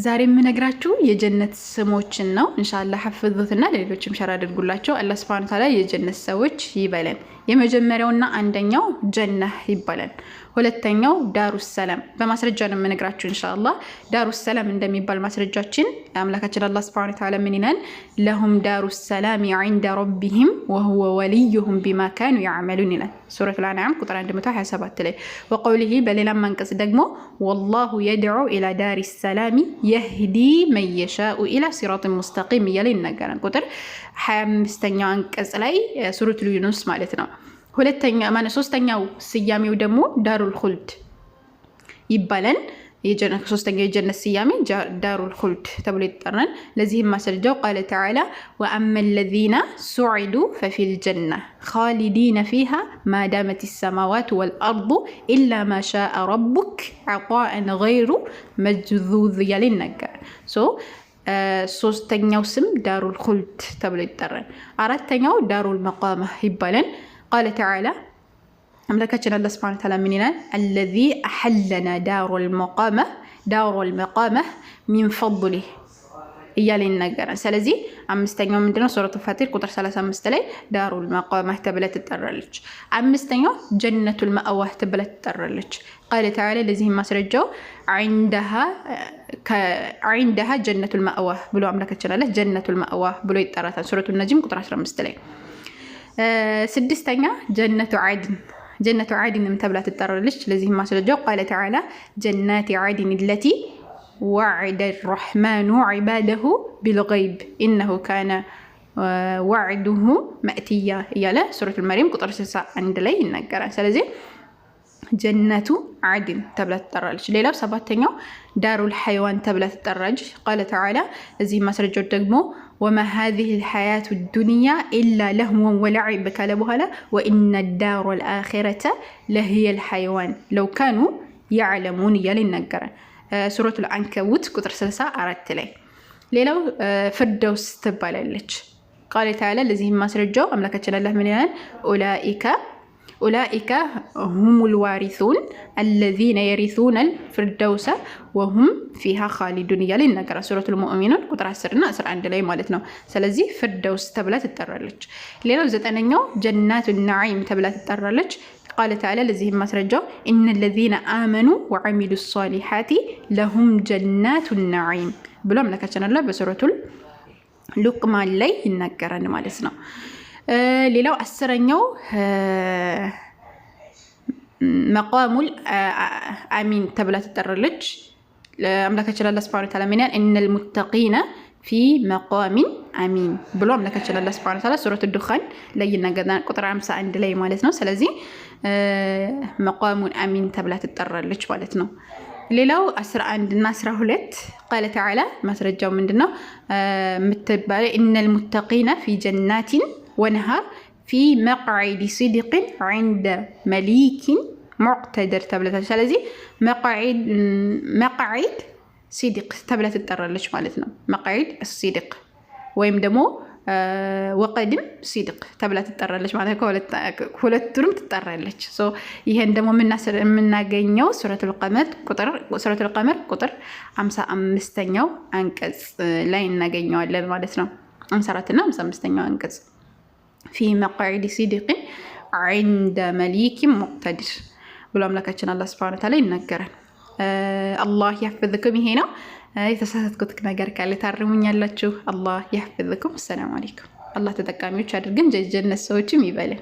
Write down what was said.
ዛሬ የምነግራችሁ የጀነት ስሞችን ነው። ኢንሻአላህ ሐፍዙትና ለሌሎችም share አድርጉላቸው። አላህ ሱብሓነሁ ወተዓላ የጀነት ሰዎች ይበለን። የመጀመሪያውና አንደኛው ጀነህ ይባላል። ሁለተኛው ዳሩ ሰላም። በማስረጃ ነው የምነግራችሁ ኢንሻአላህ። ዳሩ ሰላም እንደሚባል ማስረጃችን አምላካችን አላህ ሱብሓነሁ ወተዓላ ምን ይላል? لهم دار السلام عند ربهم وهو وليهم بما كانوا يعملون ይላል። ሱረቱል አንዓም ቁጥር 127 ላይ። وقوله በሌላም አንቀጽ ደግሞ والله يدعو إلى دار السلام يهدي من يشاء إلى صراط مستقيم እያለ ይናገራል። ቁጥር 25ኛው አንቀጽ ላይ ሱረቱል ዩኑስ ማለት ነው። ሁለተኛ ማለት ሶስተኛው ስያሜው ደግሞ ዳሩል ኹልድ ይባላል። ሶስተኛው የጀነት ስያሜ ዳሩል ኹልድ ተብሎ ይጠራል። ለዚህም ማስረጃው قال تعالى وأما الذين سعدوا ففي الجنة خالدين فيها ما دامت السماوات والأرض إلا ما شاء ربك عطاء غير مجذوذ እያለ ይናገራል። So ሶስተኛው ስም ዳሩል ኹልድ ተብሎ ይጠራል። አራተኛው ዳሩል መቃማ ይባላል። قال تعالى አምላካችን አላህ ሱብሓነሁ ወተዓላ ምን ይላል? الذي أحلنا دار المقامة من فضله እያለ ይናገራል። ስለዚህ አምስተኛው ምንድነው? ሱረቱ ፋቲር ቁጥር 35 ላይ ዳሩል መቃማ ተብላ ትጠራለች። አምስተኛው ጀነቱል መእዋ ተብላ ትጠራለች። قال تعالى ለዚህም ማስረጃው عندها جنة المأوى ብሎ አምላካችን አለ ጀነቱል መእዋ ብሎ ይጠራታል። ሱረቱ ነጅም ቁጥር 15 ላይ። ስድስተኛ ጀነቱ ዓድን፣ ጀነቱ ዓድንም ተብላ ትጠራለች። ለዚህም ማስረጃው قال تعالى جنات عدن التي وعد الرحمن عباده بالغيب إنه كان وعده مأتيا እያለ ሱረቱል መርየም ቁጥር 61 ላይ ይናገራል። ስለዚህ ጀነቱ ዓድን ተብላ ትጠራለች። ሌላው ሰባተኛው ዳሩል ሐይዋን ተብላ ትጠራለች። قال تعالى እዚህ ማስረጃው ደግሞ وما هذه الحياة الدنيا إلا لهو ولعب ካለ በኋላ وإن الدار الآخرة لهي الحيوان لو كانوا يعلمون እያለ ይናገራል። ሱረቱል አንከቡት ቁጥር 64 ላይ። ሌላው ፍርደውስ ትባላለች። قال تعالى ለዚህም ማስረጃው አምላካችን አላህ ምን ይላል? أولئك هم الوارثون الذين يرثون الفردوس وهم فيها خالدون እያለ ይናገራል። ሱረቱል ሙእሚኑን ቁጥር 10 እና 11 ላይ ማለት ነው። ስለዚህ ፍርደውስ ተብላ ትጠራለች። ሌላው ዘጠነኛው ጀናቱ ነዒም ተብላ ትጠራለች። قال تعالى ለዚህም ማስረጃው إن الذين آمنوا وعملوا الصالحات لهم جنات النعيم ብሎ አምላካችን አላህ በሱረቱል ሉቅማን ላይ ይናገራል ማለት ነው። ሌላው 10ኛው መቃሙል አሚን ተብላ ትጠራለች። አምላካችን አላህ ሱብሓነሁ ወተዓላ ምን ይላል? إن المتقين في مقام أمين ብሎ አምላካችን አላህ ሱብሓነሁ ወተዓላ ሱረቱ ዱኻን ላይ ይናገራል ቁጥር 51 ላይ ማለት ነው። ስለዚህ መቃሙን አሚን ተብላ ትጠራለች ማለት ነው። ሌላው 11 እና 12 قال تعالى ማስረጃው ምንድነው? የምትባለ إن المتقين في جنات ونهر في مقعد صدق عند مليك مقتدر ተብለታለች። ስለዚህ مقعد صدق ተብላ ትጠራለች ማለት ነው። مقعد صدق ወይም ደግሞ ወቀድም صدق ተብላ ትጠራለች ማለት ነው። ሁለቱንም ትጠራለች። ይሄን ደግሞ የምናገኘው ሱረቱል ቀመር ቁጥር 55ኛው አንቀጽ ላይ እናገኘዋለን ማለት ነው። 54 እና 55ኛው አንቀጽ في مقعد صدق عند مليك مقتدر ብሎ አምላካችን አላህ ሱብሓነሁ ወተዓላ ይናገራል። አላህ ያሕፍዝኩም። ይሄ ነው። የተሳሳትኩት ነገር ካለ ታርሙኛላችሁ። አላህ ያሕፍዝኩም። አሰላሙ አለይኩም። አላህ ተጠቃሚዎች አድርገን ጀነት ሰዎችም ይበለን።